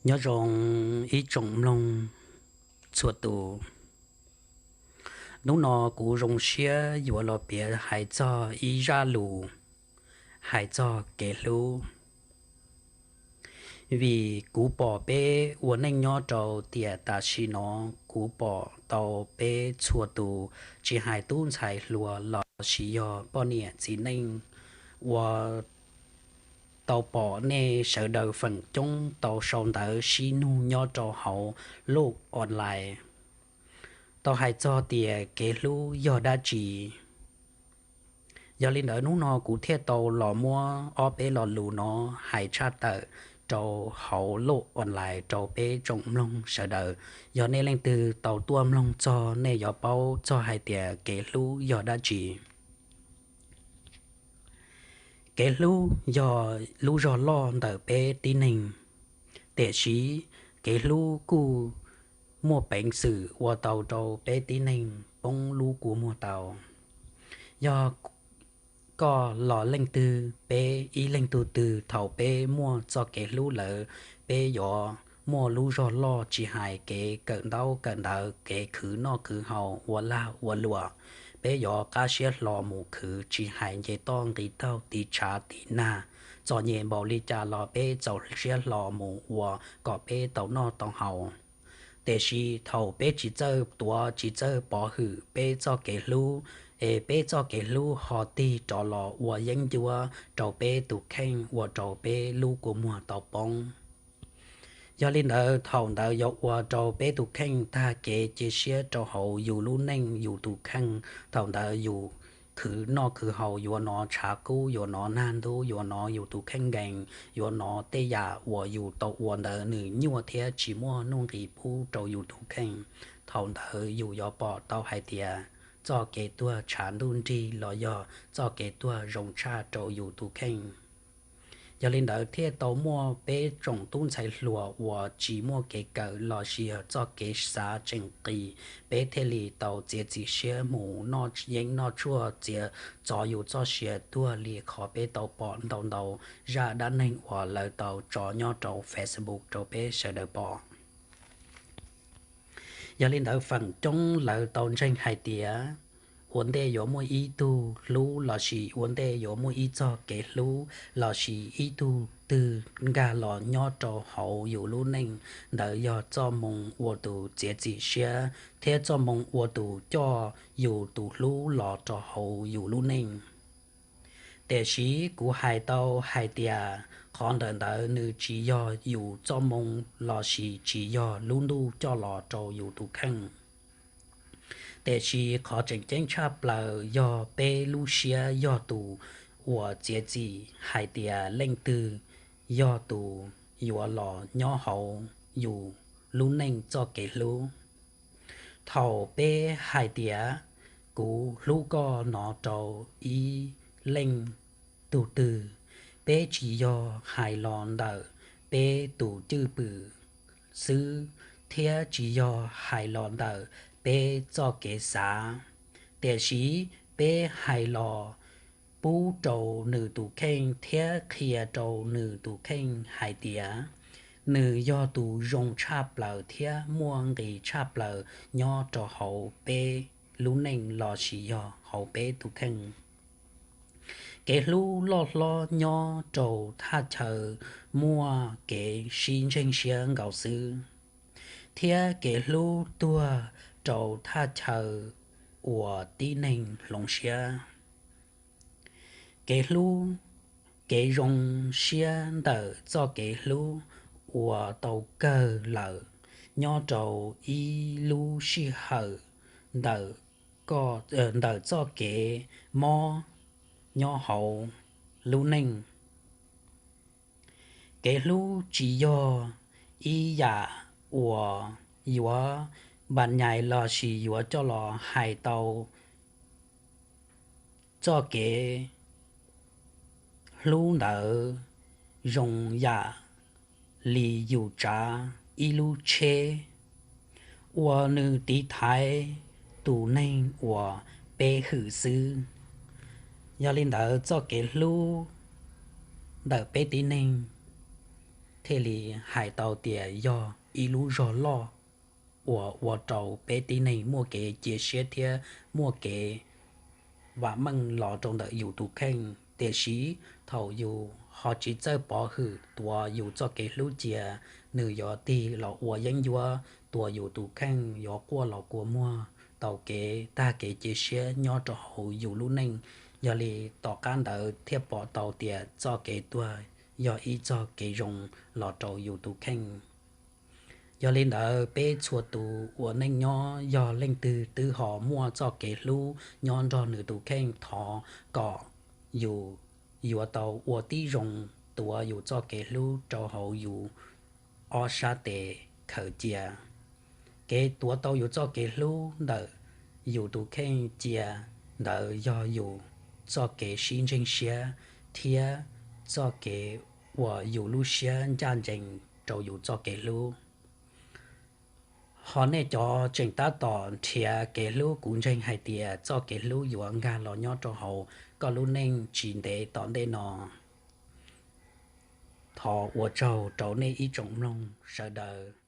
Nyob zoo ib tsoom mloog txhua tus. Hnub no kuv zoo siab yuav los piav hais txog ib zaj lus hais txog kev hlub. Vim kuv pom peb ua neej nyob rau tiam tam sim no, kuv pom tau peb txhua tus, tsis hais tub ntxhais hluas los sis yog poj niam txiv neej, ua tau pom nej sawv daws feem coob tau sau ntawv sib nug nyob rau hauv luj online, tau hais txog tias kev hlub yog dab tsi. Yog li ntawd hnub no kuv thiaj tau los muab ob peb lo lus no hais tshaj tawm rau hauv luj online rau peb tsoom mloog sawv daws. Yog nej leej twg tau tuaj mloog txog, nej yuav paub txog hais tias kev hlub yog dab tsi. Kev hlub yog lub zog loj ntawm peb tib neeg, tiam sis kev hlub kuj muaj peev xwm ua tau rau peb tib neeg poob lub kua muag tau. Yog koj los leej twg, peb ib leeg tug twg, thaum peb muaj txoj kev hlub lawm, peb yuav muaj lub zog loj, tsis hais kev kawm ntaub kawm ntawv, kev khwv noj khwv haus, ua lag ua luam, peb yuav qab siab hlo mus khwv, tsis hais nce toj nqis taug, tiv tshav tiv nag, txom nyem npaum li cas los peb txaus siab hlo mus ua kom peb tau noj tau haus. Tiam sis thaum peb tsis txawj tuav tsis txawj pov hwm peb txoj kev hlub, es peb txoj kev hlub ho tig rov los ua yeeb ncuab rau peb tus kheej, ua rau peb lub kua muag tau poob. Yog li ntawd thaum ntawd yuav ua rau peb tus kheej tag kev cia siab rau hauv yus lub neej yus tus kheej. Thaum ntawd yus khwv noj khwv haus, yuav hnov tshav kub, yuav hnov nag ntub, yuav hnov yus tus kheej nkees, yuav hnov tej yam uas yus tau ua ntawd nws nyuaj thiab tsis muaj nuj nqis pub rau yus tus kheej. Thaum ntawd yus yuav pom tau hais tias txoj kev tuag tshav ntuj nrig los yog txoj kev tuag zoo tshaj rau yus tus kheej. Yog li ntawd thiaj tau muaj peb tsoom tub ntxhais hluas uas tsis muaj kev kawm los sis yog txoj kev xav tseem qis, peb thiaj li tau txiav txim siab mus noj yeeb noj tshuaj, txiav txov yus txoj sia tuag li qhov peb tau pom ntau ntau zaj dab neeg uas lawv tau tso nyob rau Facebook rau peb sawv daws pom. Yog li ntawd feem coob lawv tau ntseeg hais tias ua ntej yuav muaj ib tug hlub los sis ua ntej yuav muaj ib txoj kev hlub los sis ib tug twg nkag los nyob rau hauv yus lub neej, ntawd yog txoj moo ua tus txiav txim siab thiab txoj moo ua tus coj yus tus hlub los rau hauv yus lub neej. Tiam sis kuv hais tau hais tias qhov ntawm ntawd nws tsis yog yus txoj moo los sis tsis yog lub ntuj coj los rau yus tus kheej. Tiam sis qhov tseem ceeb tshaj plaws yog peb lub siab yog tus uas txiav txim hais tias leej twg yog tus yuav los nyob hauv yus lub neej txoj kev hlub. Thaum peb hais tias kuv hlub koj no rau ib leej tug twg, peb tsis yog hais los ntawm peb tus cwj pwm xwb, thiab tsis yog hais los ntawm peb txoj kev xav, tiam sis peb hais los pub rau nws tus kheej thiab qhia rau nws tus kheej hais tias nws yog tus zoo tshaj plaws thiab muaj nqis tshaj plaws nyob rau hauv peb lub neej los sis yog hauv peb tus kheej. Kev hlub loj hlob nyob rau thaj chaw muaj kev sib ntseeg siab nkaus xwb, thiab kev hlub tuag rau thaj chaw uas tib neeg hloov siab. Kev hlub, kev zoo siab ntawm txoj kev hlub uas tau kawg lawm nyob rau ib lub sij hawm ntawm, ntawm txoj kev mob nyob hauv lub neej. Kev hlub tsis yog ib yam uas yuav npa nyais los sis yuav coj los hais tau. Txoj kev hlub ntawd zoo yam li yus tsav ib lub tsheb uas nws tiv thaiv tus neeg uas peb hwm xwb. Yog li ntawd txoj kev hlub ntawm peb tib neeg thiaj li hais tau tias yog ib lub zog loj uas ua rau peb tib neeg muaj kev cia siab thiab muaj kev vam meej los rau ntawm yus tus kheej. Tiam sis thaum yus ho tsis txawj pov hwm tuav yus txoj kev hlub cia, nws yuav tig los ua yeeb ncuab tuav yus tus kheej, yuav quaj los kua muag, tau kev tag kev cia siab nyob rau hauv yus lub neej. Yog li tom qab ntawd thiaj pom tau tias txoj kev tuag yog ib txoj kev zoo los rau yus tus kheej. Yog li ntawd peb txhua tus ua neej nyob, yog leej twg twb ho muaj txoj kev hlub nyob nrog nws tus kheej, thov kom yus yuav tau ua tib zoo tuav yus txoj kev hlub rau hauv yus ob sab tes khaws cia. Kev tuav tau yus txoj kev hlub ntawm yus tus kheej cia ntawd yog yus txoj kev sib ntseeg siab thiab txoj kev uas yus lub siab ncaj ncees rau yus txoj kev hlub. Ho nej cov tseem tab tom nrhiav kev hlub, kuv ntseeg hais tias txoj kev hlub yuav nkag los nyob rau hauv koj lub neej tsis ntev tom ntej no. Thov ua tsaug rau nej ib tsoom mloog sawv daws.